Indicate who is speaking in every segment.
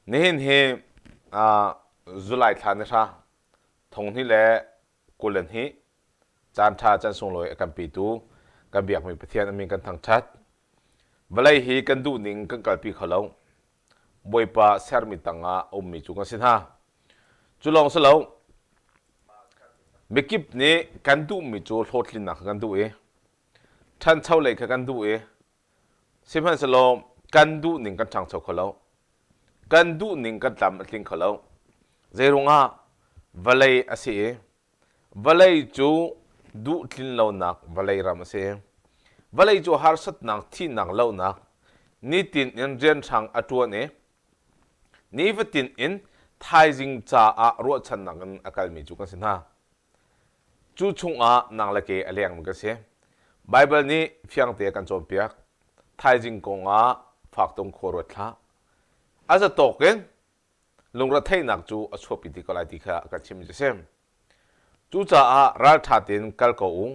Speaker 1: Nihin hi July thla ni hra thonghnih le 22 caan ṭha caan sunglawi a kan petu kan biakmi Pathian a min kan thangṭhat. Vawlei hi kan duhning kan kalpi kho lo. Bawipa sermi tangah a ummi cu kan si hna. Cu lawng si lo, mikip nih kan duhmi cu hlawhtlinnak kha kan duh i ṭhancho lei kha kan duh i sihmanhsehlaw kan duhning kan ṭhangcho kho lo. Kan duhning kan tlam a tling kho lo. Zeiruangah vawlei a si i vawlei cu duh tlin lonak vawlei ram a si. Vawlei cu harsatnak, thihnak, lohnak nitin in rianhrang a ṭuan i Nifatin in thaizing caah ruahchannak in a kalmi cu kan si hna. Cu chungah nang le ke a lengmi kan si. Baibal nih fiangte a kan cawnpiak. Thaizing kongah faktung khua ruat hlah. A zatawk in lungretheihnak cu a chuahpi ti ko lai ti kha a kan chimmi cu a si. Cucaah ralṭha tein kal ko u,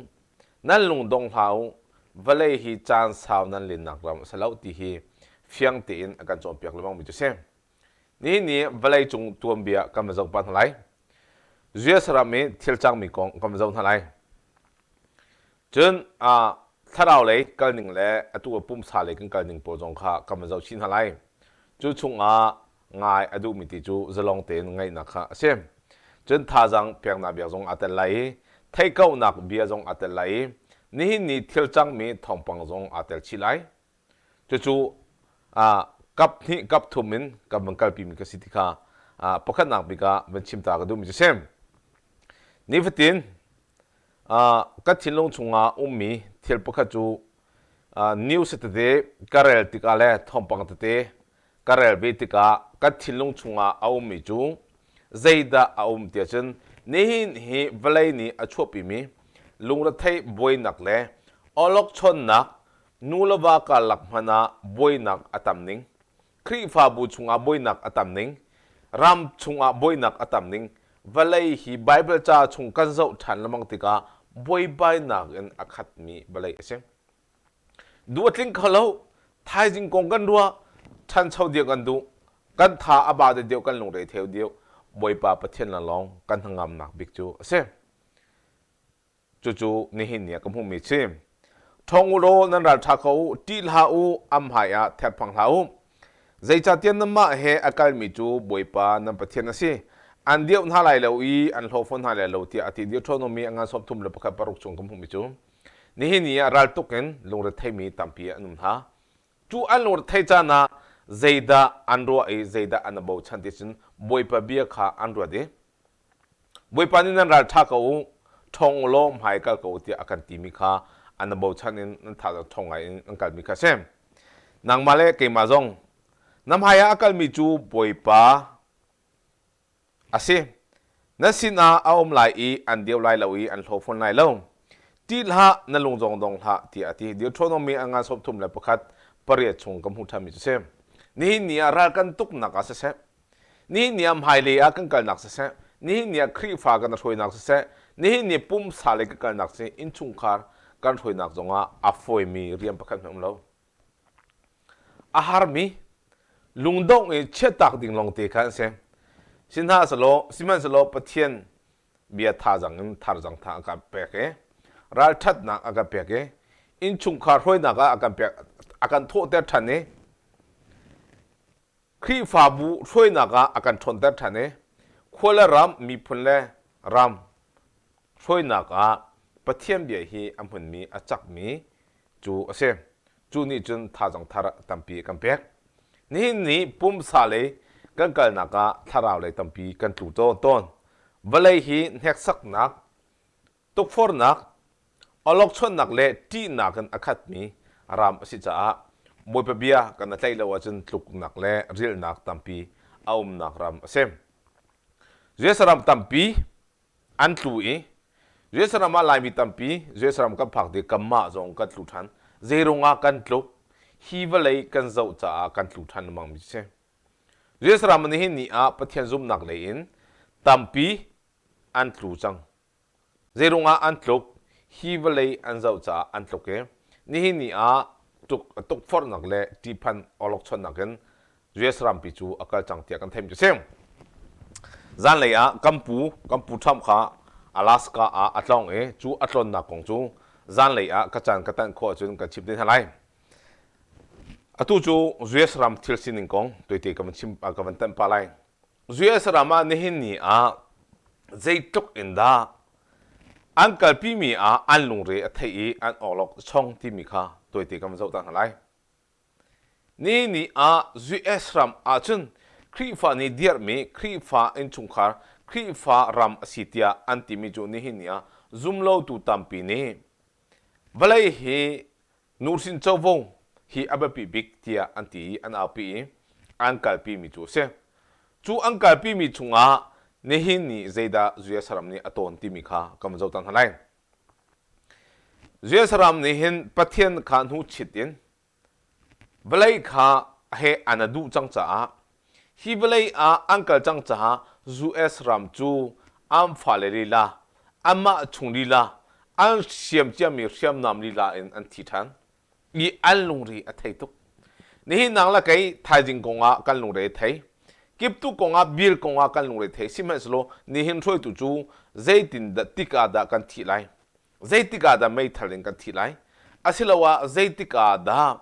Speaker 1: nan lung dong hlah u, vawlei hi caan sau nan lennak ram a si lo ti hi fiang tein a kan cawnpiak lengmangmi cu a si. Nihin ni vawleicung tuanbia kan va zoh pah hna lai. US ram i thil cangmi kong kan va zoh hna lai. Cun thlarau lei kalning le atu ah pumsa lei kan kalning pawl zong kha kan va zoh chih hna lai. Cu chungah ngai a duhmi ti cu zalong tein ngaihnak kha a si. Cun thazaang peknak bia zong aa tel lai i theihkauhnak bia zong aa tel lai i nihin ni thil cangmi thawngpang zong aa tel chih lai. Cucu kap hnih kap thum in kan van kalpimi ka si ti kha pakhatnak bik ah van chim ta ka duhmi cu si. Nifatin ka thinlung chungah ummi thil pakhat cu news tete ka rel tikah le thawngpang tete ka rel ve tikah ka thinlung chungah a ummi cu zeidah a um tiah cun nihin hi vawlei nih a chuahpimi lungretheih buainak le awlokchonnak nu le va karlak hmanh ah buainak a tam ning Khrihfabu chungah buainak a tam ning ram chungah buainak a tam ning vawlei hi Baibal ca chung kan zoh ṭhan lengmang tikah buaibainak in a khatmi vawlei a si. Duh a tling kho lo. Thaizing kong kan ruah. Ṭhancho deuh kan duh. Kan tha a ba deuh kan lungre theu deuh. Bawipa Pathian lawnglawng kan hnangamnak bik cu a si. Cucu nihin ni ah ka hmuhmi a si. Ṭhawng u law nan ral ṭha ko u, ṭih hlah u, am hmai ah therphang hlah u. Zeicahtiah nanmah he a kalmi cu Bawipa nan Pathian a si. An dioh hna lai lo i an hlaw fawn hna lai lo tiah a ti. Deuteronomy a ngan 31 paruk chung ka hmuhmi cu. Nihin ni ah raltuk in lungretheimi tampi an um hna. Cu an lungretheih caan ah zeidah an ruah i zeidah an i bochan ti cun Bawipa bia kha an ruat i Bawipa nih nan ral ṭha ko u, ṭhawng u law hmai kal ko u tiah a kan timi kha an i bochan in an thazaang ṭhawng ngai in an kalmi kha a si. Nangmah le keimah zong na hmai ah a kalmi cu Bawipa A si, na sinah a um lai i an deu lai lo i an hlaw fawn lai lo. Ṭih hlah, na lung zong dong hlah, tiah a ti. Deuteronomy a ngan 31 pariat chung ka hmuh ṭhanmi cu si. Nihin ni ah ral kan tuknak ah siseh, nihin ni ah hmailei ah kan kalnak siseh, nihin ni ah Khrihfa kan hruainak siseh, nihin ni pumsa lei kan kalnak si, innchungkhar kan hruainak zongah a fawimi rian pakhat hmanh um lo. A harmi, lungdongh i chiattak ding lawngte kha an si. Sihmanhsehlaw Pathian bia thazaang in tharzang tha a kan pek i ralṭhatnak a kan pek i innchungkhar hruainak ah a kan pek a kan thawhter ṭhan i Khrihfabu hruainak ah a kan ṭhawnter ṭhan i khua le ram miphun le ram hruainak ah Pathian bia hi a hmunmi a cakmi cu a si. Cu nih cun thazaang thar tampi a kan pek. Nihin ni pumsa lei kan kalnak ah thlarau lei tampi kan tlu tawn. Vawlei hi hneksaknak, tukforhnak, awlokchonnak le ṭihnak in a khatmi ram a si caah Bawipa bia kan i tlaih lo ahcun tluknak le rilhnak tampi a umnak ram a si. US ram tampi an tlu i US ram ah Laimi tampi US ram kan phak tik kanmah zong kan tlu ṭhan. Zeirung ah kan tluk? Hi vawlei kan zoh caah kan tlu ṭhan lengmang mi si. US ram nihin ni ah Pathian zumhnak lei in tampi an tlu cang. Zeirung ah an tluk? Hi vawlei an zoh caah an tluk i nihin ni ah tuk tukforhnak le ṭihphan awlokchonnak in. US rampi cu a kal cang tiah kan theihmi cu si. Zanlei ah kan pu kan pu Trump kha Alaska ah a tlawng i cu a tlawnnak kong cu zanlei ah ka caan ka tanh khawh ahcun kan chim te hna lai. Atu cu US ram thil sining kong tuite ka van chim ka van tanh pah lai. US ram ah nihin ni ah zeitluk in dah an kalpimi ah an lungre a theih i an awlok chong timi kha tuite kan van zoh ta hna lai. Ni ni ah US ram ahcun Khrihfa nih dirhmi Khrihfa innchungkhar, Khrihfa ram a si tiah an timi cu nihin ni ah zumlotu tampi nih vawlei hi nuhrin covo hi a biapi bik tiah an ti i an aupi i an kalpimi cu a si. Cu an kalpimi chungah nihin ni zeidah US ram nih a tawn timi kha kan van zoh ta hna lai. US ram nih hin Pathian kha hnuchit in vawlei kha he an a duh cang caah hi vawlei ah an kal cang caah US ram cu an fale lila, anmah chung lila, an hriam ciami hriamnam lila in an thi ṭhan i an lungri a thei tuk. Nihin nang le kei thaizing kongah kan lungre a thei. Kiptu kongah bil kongah kan lungre thei. Sihmanhsehlaw nihin hruaitu cu zeitin dah tik ah dah kan thih lai? Zeitik ah dah meithal in kan thih lai? Asiloah zeitik ah dah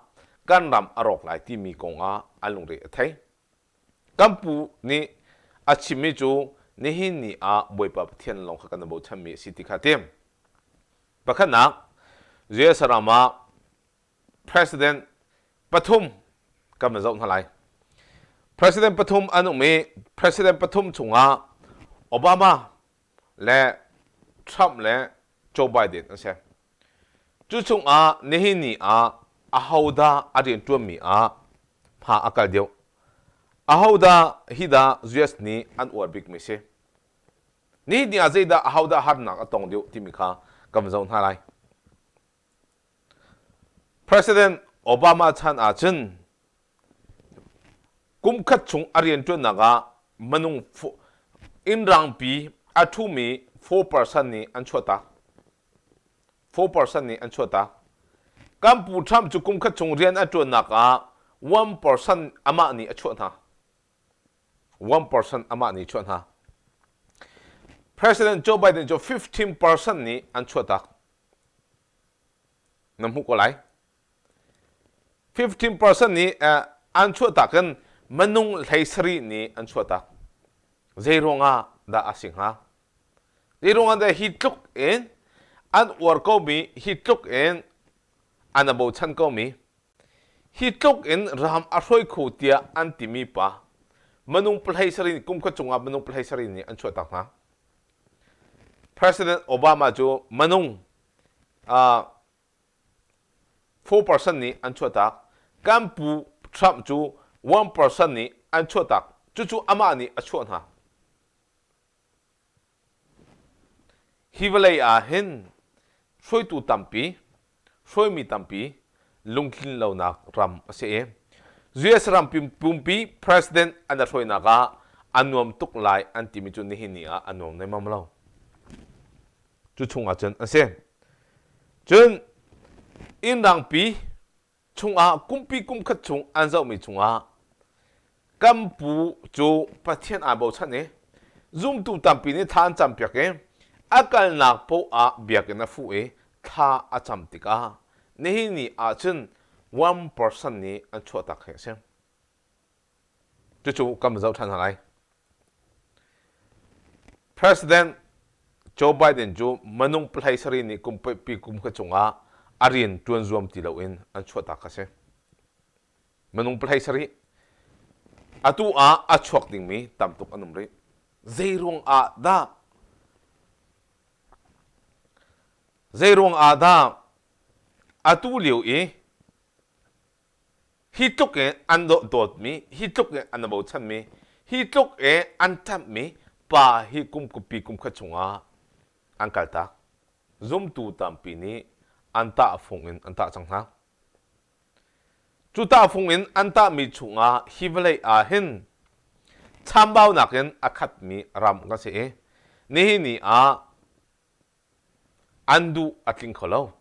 Speaker 1: kan ram a rawk lai timi kongah an lungre a thei. Kan pu nih a chimmi cu nihin ni ah Bawipa Pathian lawng kha kan i bochanmi a si ti kha a ti. Pakhatnak, US ram ah President pathum kan van zoh hna lai. President pathum an um i President pathum chungah Obama le Trump le Joe Biden an si. Cu chungah nihin ni ah ahodah a rianṭuanmi ah hma a kal deuh? Ahodah hi dah US nih an uar bikmi si? Nihin ni ah zeidah ahodah harnak a tong deuh timi kha kan van zoh hna lai. President Obama chan ahcun kum khat chung a rianṭuannak ah minung inn rangpi a ṭhumi 4% nih an chuahtak. 4% nih an chuahtak. Kan pu Trump cu kum khat chung rian a ṭuannak ah 1% amah nih a chuah hna. 1% amah nih chuah hna. President Joe Biden cu 15% nih an chuahtak. Na hmuh ko lai. 15% nih uh, an chuahtak in minung 17 nih an chuahtak. Zei ruangah dah a si hnga? Zei ruangah dah hi tluk in an uar komi, hi tluk in an a bochan komi, hi tluk in ram a hruai kho tiah an timi pa minung pahlei sarih kum khat chungah minung pahlei sarih nih an chuahtak hna. President Obama cu minung uh, 4% nih an chuahtak. Kan pu Trump cu 1% nih an chuahtak. Cucu amah nih a chuah hna. Hi vawlei ah hin hruaitu tampi, hruaimi tampi lungtlin lonak ram a si i US ram pumpi president an a hruainak ah a nuam tuk lai an timi cu nihin ni ah a nuam nemam lo. Cu chungah cun a si. Cun inn rangpi chungah kumpi kum khat chung an zohmi chungah kan pu cu Pathian aa bochan i zumtu tampi nih thla an campiak i a kalnak paoh ah biakinn a fuh i thla a cam tikah nihin ni ahcun 1% nih an chuahtak hi a si. Cucu kan zoh ṭhan hna lai. President Joe Biden cu minung pahlei sarih nih kum pi kum khat chungah a rian ṭuan zuam ti loin an chuahtak kha si. Minung pahlei sarih. Atu ah a chuak dingmi tam tuk an um rih. Zeiruang ah dah Zeiruang ah dah atu lio i Hi tluk in an dawtmi, hi tluk in an bochanmi, hi tluk in an ṭanhmi pa hi kum kupi kum khat chungah an kaltak. Zumtu tampi nih an tahfung in an tah cang hna. Cu tahfung in an tahmi chungah hi vawlei ah hin chambaunak in a khatmi ram kan si i nihin ni ah an duh a tling kho lo.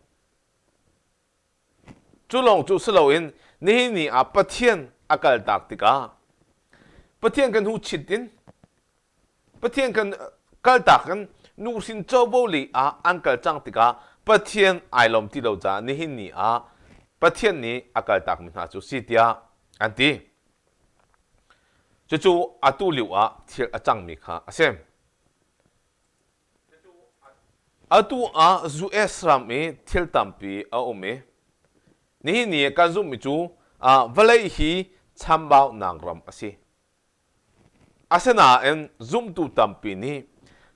Speaker 1: Cu lawng cu si loin nihin ni ah Pathian a kaltak tikah. Pathian kan hu chit in Pathian kan kaltak in nuhrin covo lei ah an kal cang tikah Pathian ai lawm ti lo caah nihin ni ah Pathian nih a kaltakmi hna cu si tiah an ti. Cucu atu lio ah thil a cangmi kha a si. Atu ah US ram i thil tampi a um i nihin ni kan zumhmi cu vawlei hi chambaunak ram a si. Asinain zumtu tampi nih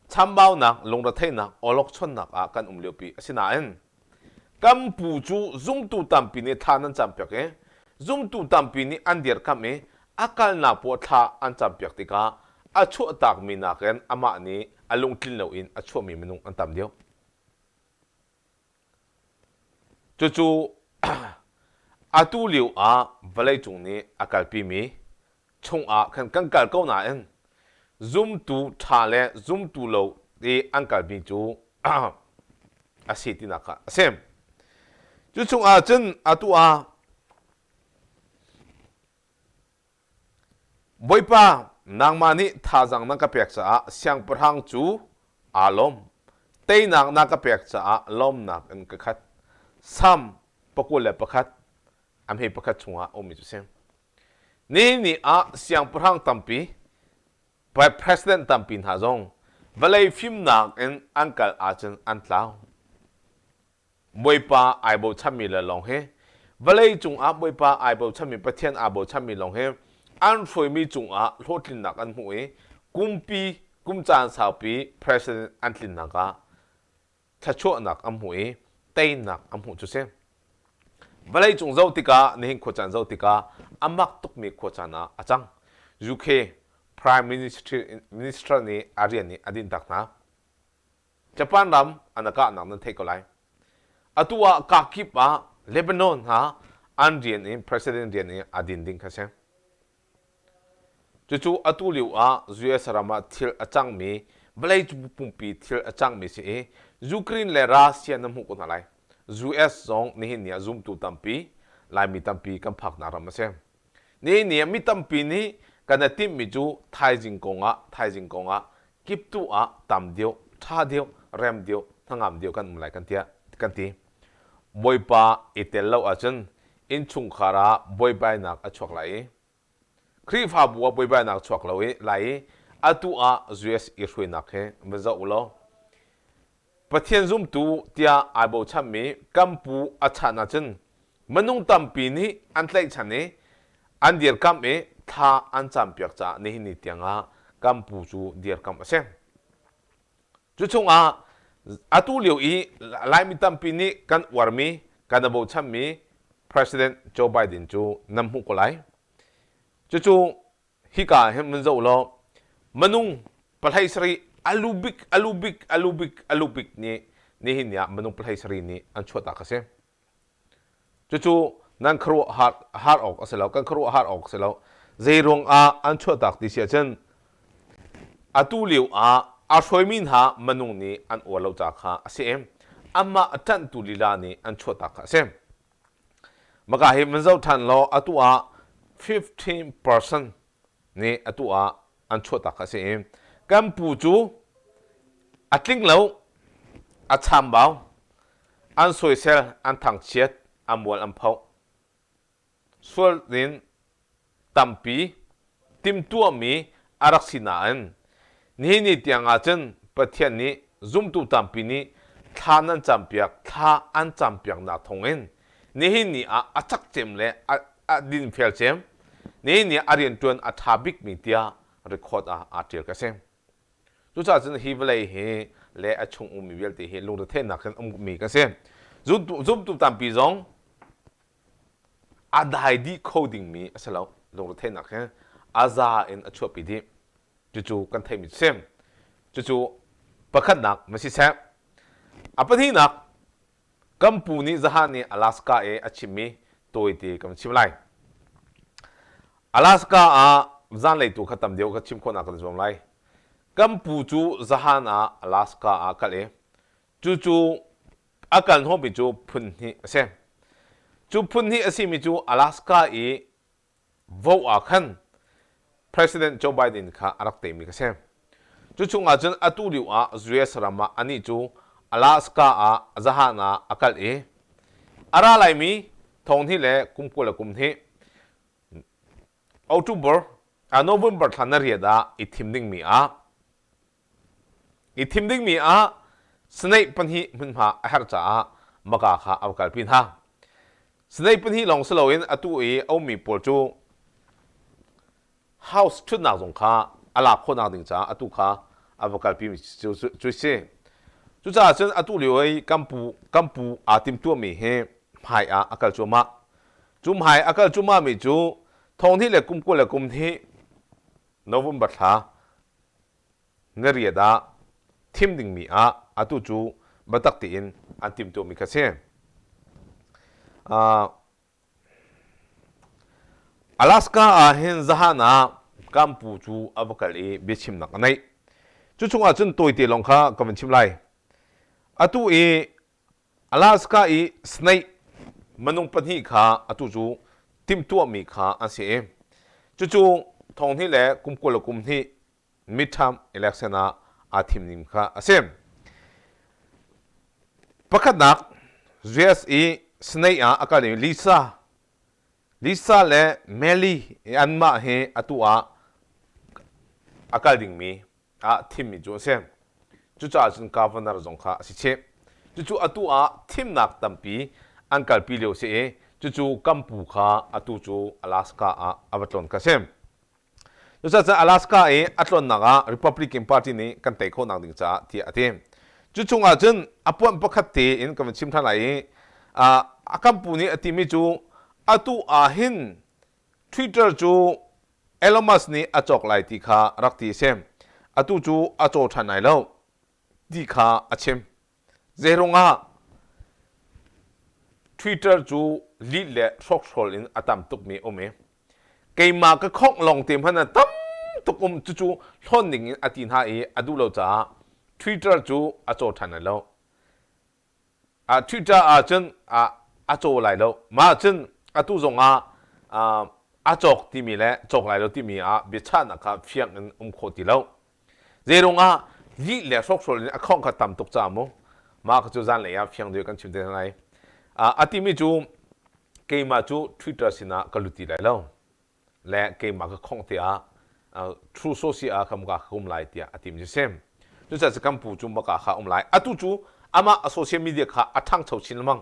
Speaker 1: chambaunak, lungretheihnak, awlokchonnak ah kan um liopi a si nain kan pu cu zumtu tampi nih thla nan campiak i zumtu tampi nih an dirkamh i a kalnak poah thla an campiak tikah a chuahtakmi nakin amah nih a lungtlin loin a chuahmi minung an tam deuh. Cucu atu lio ah vawleicung nih a kalpimi chungah khan kan kal ko nain zumtu ṭha le zumtu lo i an kalmi cu a si tinak kha a si. Cu chungah cun atu ah Bawipa, nangmah nih thazaang na ka pek caah siangpahrang cu aa lawm. Teinak na ka pek caah lawmnak in ka khat. Salm 21 a hme pakhat chungah a ummi cu a si. Nihin ni ah siangpahrang tampi, president tampi hna zong vawlei fimnak in an kal ahcun an tlau. Bawipa ai bochanmi le lawng hi vawlei cungah Bawipa ai bochanmi Pathian aa bochanmi lawng hi an hruaimi cungah hlawhtlinnak an hmuh i kumpi kum caan saupi president an tlinnak ah thluachuahnak an hmuh i teinak an hmuh cu si. Vawlei cung zoh tikah nihin khuacaan zoh tikah a mak tukmi khuacaan ah a cang. UK Prime Minister, Minister nih a rian nih a dinhtak hna. Japan ram an a kahnak nan theih ko lai. Atu ah kakip ah Lebanon hna an rian in president rian in a din ding kha si. Cucu atu lio ah US ram ah thil a cangmi vawlei pumpi thil a cangmi si i Ukraine le Russia na hmuh ko hna lai. US zong nihin ni ah zumtu tampi Laimi tampi kan phaknak ram a si. Nihin ni ah mi tampi nih kan i timhmi cu thaizing kongah thaizing kongah kiptuh ah tam deuh, ṭha deuh, rem deuh, hnangam deuh kan um lai kan tiah kan ti. Bawipa i tel lo ahcun innchungkhar ah buaibainak a chuak lai i Khrihfabu ah buaibainak chuak lo i lai i atu ah US i hruainak hi van zoh u law Pathian zumtu tiah ai bochanmi kan pu a chan ahcun minung tampi nih an tlaihchan i an dirkamh i thla an campiak caah nihin ni tiangah kan pu cu dirkamh a si. Cu chungah atu lio i Laimi tampi nih kan uarmi, kan i bochanmi President Joe Biden cu nan hmuh ko lai. Cucu Hika ah hin vun zoh law minung pahlei sarih a lu bik a lu bik a lu bik a lu bik nih nihin ni ah minung pahlei sarih nih an chuahtak a si. Cucu nan khuaruah har, har awk a si lo, kan khuaruah har awk a si lo. Zei ruangah an chuahtak ti si ahcun atu lio ah a hruaimi hna minung nih an uar lo ca kha a si i amah a ṭanhtu lila nih an chuahtak kha a si. Maka hi van zoh ṭhan law atu ah 15% nih atu ah an chuahtak kha a si i kan pu cu a tling lo, a chambau, an sawisel, an thangchiat, an mual an phoh. Sual in tampi timhtuahmi a rak si nain nihin ni tiang ah cun Pathian nih zumtu tampi nih thla nan campiak thla an campiaknak thawngin nihin ni ah a cak cem le a, a dinfel cem nihin ni ah a riantuan a ṭha bikmi tiah record ah aa ṭial ka si. Cucaah cun hi vawlei hi le a chung ummi vialte hi lungretheihnak in ummi kan si. Zumtu, zumtu tampi zong A dai dih kho dingmi a si lo. Lungretheihnak hi a za in a chuahpi dih. Cucu kan theihmi cu si. Cucu pakhatnak va si seh. A pahnihnak, kan pu nih zahan nih Alaska i a chimmi tawite kan chim lai. Alaska ah zanlei tu kha tam deuh ka chim khawhnak kan zuam lai. Kan pu cu zahan ah Alaska ah kal i cucu A kal hnawhmi cu phun hnih a si. Cu phun hnih a simi cu Alaska i vo ah khan. President Joe Biden kha a rak teimi kha si. Cu chungah cun atu lio ah US ram ah anih cu Alaska ah zahan ah a kal i a ra laimi thonghnih le kum 22 October November thla na riat ah i thim dingmi ah i thim dingmi ah Senate pahnih hmunhma a herh caah maka kha a va kalpi hna. Senate pahnih lawng si loin atu i a ummi pawl cu House ṭhutnak zong kha a lak khawhnak ding caah atu kha a va kalpi mi cu cu si. Cucaah cun atu lio i kan pu kan pu aa timtuahmi hi hmai ah a kal cuahmah. Cu hmai a kal cuahmahmi cu thonghnih le kum 20 le kum hnih November thla na riat ah thim dingmi ah atu cu biatak tein an timtuahmi kha si. Uh, Alaska ah hin zahan ah kan pu cu a va kal i biachimnak a neih. Cu chungah cun tawite lawng kha ka van chim lai. Atu i Alaska i snake minung pahnih kha atu cu timhtuahmi kha an si i cucu thonghnih le kum 20 le kum hnih midterm election ah aa thim ning kha a si. Pakhatnak US i Senate ah a kal i Lisa Lisa le Meli anmah hi atu ah a kal dingmi ah thimmi cu a si. Cucaah cun governor zong kha a si chih. Cucu atu ah thimnak tampi an kalpi lio si i cucu kan pu kha atu cu Alaska ah a va tlawn kha si. Cucaah Alaska i a tlawnnak ah Republican Party nih kan tei khawhnak ding caah tiah a ti. Cu chungah cun a puanh pakhat te in ka van chim ṭhan lai i a kan pu nih a timi cu atu ah hin Twitter cu Elon Musk nih a cawk lai ti kha rak ti a si. Atu cu a caw ṭhan lai lo ti kha a chim. Zeirungah Twitter cu lih le hrawkhrol in a tam tukmi um i keimah ka khongh lawng te hmanh ah tam tuk um cucu hlawn ding in a ti hna i a duh lo caah Twitter cu a caw ṭhan lai lo. Twitter ah cun a caw lai lo. Mah cun atu zongah a cawk timi le cawk lai lo timi ah biachahnak kha fiang in um khawh ti lo. Zeirungah lih le hrawkhrol in a khawng kha tam tuk caah mu. Mah kha cu zanlei ah fiang deuh kan chim te hna lai. A timi cu keimah cu Twitter sinah ka lut ti lai lo. Le keimah ka khongh tiah True Social ah ka muka ka um lai tiah a timi cu si. Cucaah kan pu cu maka kha um lai. Atu cu amah a social media kha a ṭhangcho chin lengmang.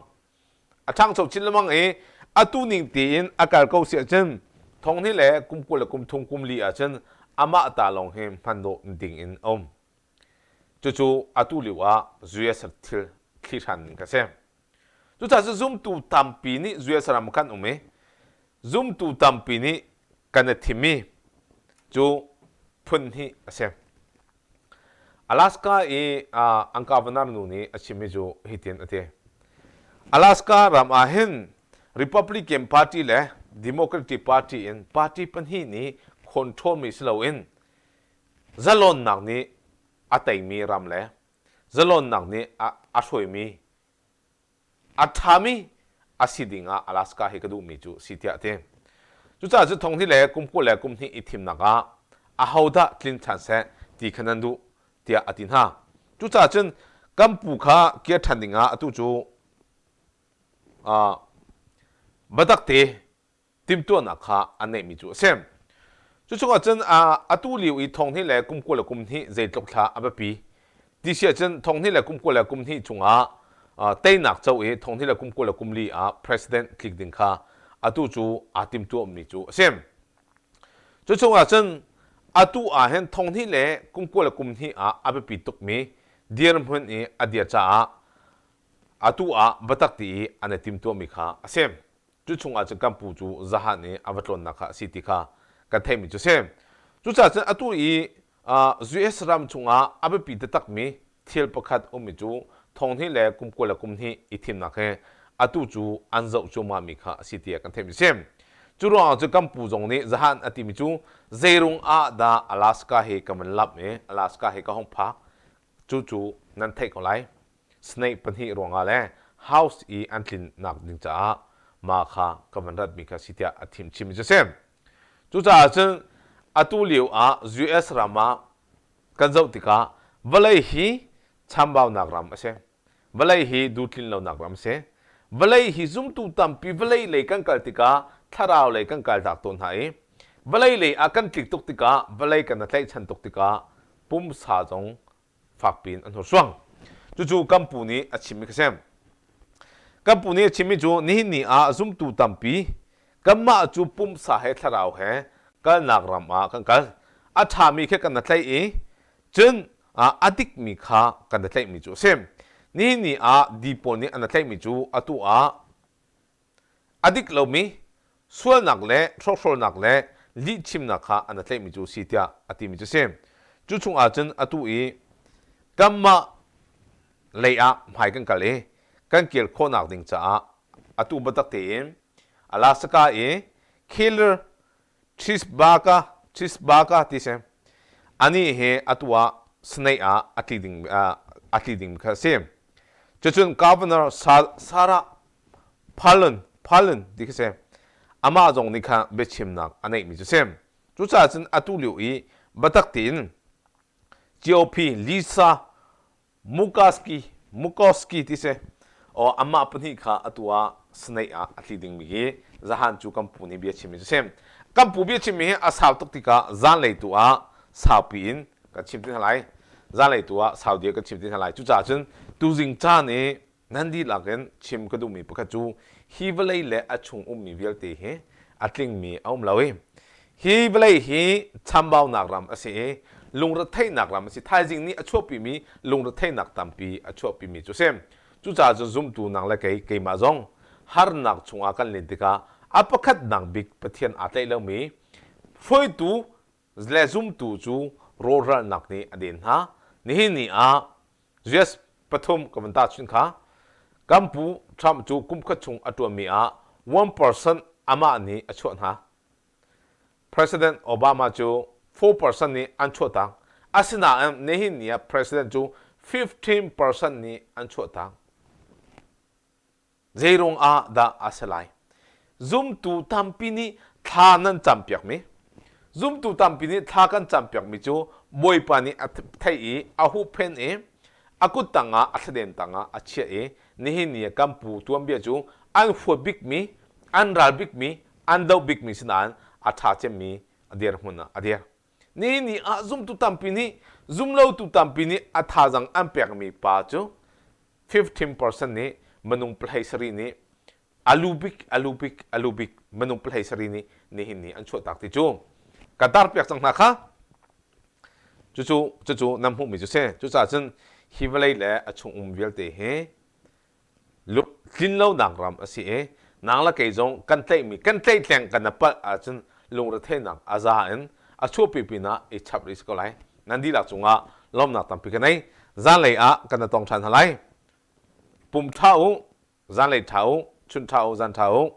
Speaker 1: A ṭhangcho chin lengmang i atu ning tein a kal ko si ahcun thonghnih le kum 20 le kum thum kum li ahcun amah ta lawng hi hman dawh ding in a um. Cucu atu lio ah US thil thlihran ning kha si. Cucaah cu zumtu tampi nih US ram kan um i zumtu tampi nih kan i thimmi cu phun hnih a si. Alaska i an governor nu nih a chimmi cu hitin a ti. Alaska ram ah hin Republican Party le Democratic Party in party pahnih nih control mi si loin zalonnak nih a teimi ram le zalonnak nih a hruaimi a ṭhami a si ding ah Alaska hi ka duhmi cu si tiah a ti. Cucaah cu thong hnih le kum 20 le kum hnih i thimnak ah ahodah tlin ṭhan seh ti kha nan duh tiah a ti hna. Cucaah cun kan pu kha kir ṭhan ding ah atu cu biatak te timhtuahnak kha an neihmi cu a si. Cu chungah cun atu lio i thong hnih le kum 20 le kum hnih zeitluk thla a biapi ti si ahcun thong hnih le kum 20 le kum hnih chungah teinak co i thong hnih le kum 20 le kum li ah president tlik ding kha atu cu aa timtuahmi cu a si. Cu chungah cun atu ah hin thong hnih le kum 20 le kum hnih ah a biapi tukmi dirhmun i a dir caah atu ah biatak ti i an i timtuahmi kha a si. Cu chungah cun kan pu cu zahan i a va tlawnnak kha a si ti kha kan theihmi cu a si. Cucaah cun atu i US ram chungah a biapi taktakmi thil pakhat ummi cu thonghnih le kum 20 le kum hnih i thimnak hi atu cu an zoh cuahmahmi kha a si tiah kan theihmi a si. Cu ruangah cun kan pu zong nih zahan a timi cu zeirung ah dah Alaska hi ka van lamh i Alaska hi ka hung phak cucu nan theih ko lai. Snake pahnih ruangah le house i an tlinnak ding caah mah kha ka van ratmi kha si tiah a thim chimmi cu a si. Cucaah cun Atu lio ah US ram ah kan zoh tikah vawlei hi chambaunak ram a si. Vawlei hi duhtlin lonak ram a si. Vawlei hi zumtu tampi vawlei lei kan kal tikah thlarau lei kan kal tak tawn hna i vawlei lei ah kan tlik tuk tikah vawlei kan tlaihchan tuk tikah pumsa zong fakpi in an hnursuang. Cucu kan pu nih a chimmi kha si. Kan pu nih a chimmi cu nihin ni ah zumtu tampi kanmah cu pumsa he thlarau he kalnak ram ah kan kal. A ṭhami kha kan tlaih i cun a dikmi kha kan tlaihmi cu a si. Nihin ni ah di pawl nih an tlaihmi cu atu ah A dik lomi sualnak le hrawkhralnak le lihchimnak kha an tlaihmi cu a si tiah a timi cu a si. Cu chungah cun atu i kanmah lei ah hmai kan kal i kan kir khawhnak ding caah atu biatak tein Alaska i Killer Cheeseburger Cheeseburger ti si. Anih hi atu ah Senate ah a tli ding a tli ding kha a si. Cucun Governor Sarah Palin Palin ti kha si. Amah zong nih kha biachimnak a neihmi cu si. Cucaah cun atu lio i biatak tein GOP Lisa Murkowski, Murkowski ti si. Aw amah pahnih kha atu ah Senate ah a tli dingmi hi zahan cu kan pu nih bia chimmi cu si. Kan pu bia chimmi hi a sau tuk tikah zanlei tu ah saupi in kan chim ti hna lai. Zanlei tu ah sau dia kan chim ti hna lai. Cucaah cun tuzing caan i nan dihlak in chim ka duhmi pakhat cu hi vawlei le a chung ummi vialte hi a tlingmi a um lo i hi vawlei hi chambaunak ram a si i lungretheihnak ram a si. Thaizing nih a chuahpimi lungretheihnak tampi a chuahpimi cu a si. Cucaah cun zumtu nang le kei keimah zong harnak chungah kan len tikah a pakhatnak bik Pathian aa tlaih lomi hruaitu le zumtu cu rawhralnak nih a den hna. Nihin ni ah US pathum ka van tahchunh kha kan pu Trump cu kum khat chung a ṭuanmi ah 1% amah nih a chuah hna. President Obama cu 4% nih an chuahtak. Asinain nihin ni ah President cu 15% nih an chuahtak. Zeiruang ah dah a si lai? Zumtu tampi nih thla nan campiakmi, zumtu tampi nih thla kan campiakmi cu Bawipa nih a theih i a huhphenh i a kut tangah a thladem tangah a chiah i nihin ni ah kan pu tuanbia cu an huat bikmi, an ral bikmi, an doh bikmi si nain a ṭha cemmi a dirhmun ah a dir. Nihin ni ah zumtu tampi nih zumlotu tampi nih a thazaang an pekmi pa cu 15% nih minung pahlei sarih nih a lu bik a lu bik a lu bik minung pahlei sarih nih nihin ni an chuahtak ti cu ka tarpiak cang hna kha. Cucu cucu nan hmuhmi cu si. Cucaah cun hi vawlei le a chung um vialte hi tlinlonak ram a si i nang le kei zong kan tlaihmi kan tlaihtleng kan na palh ahcun lungretheihnak a za in a chuahpi pinah i chap rih si ko lai. Nan dihlak cungah lawmhnak tampi ka nei. Zanlei ah kan na tong ṭhan hna lai. Pum ṭha u, zanlei ṭha u, chun ṭha u, zan ṭha u.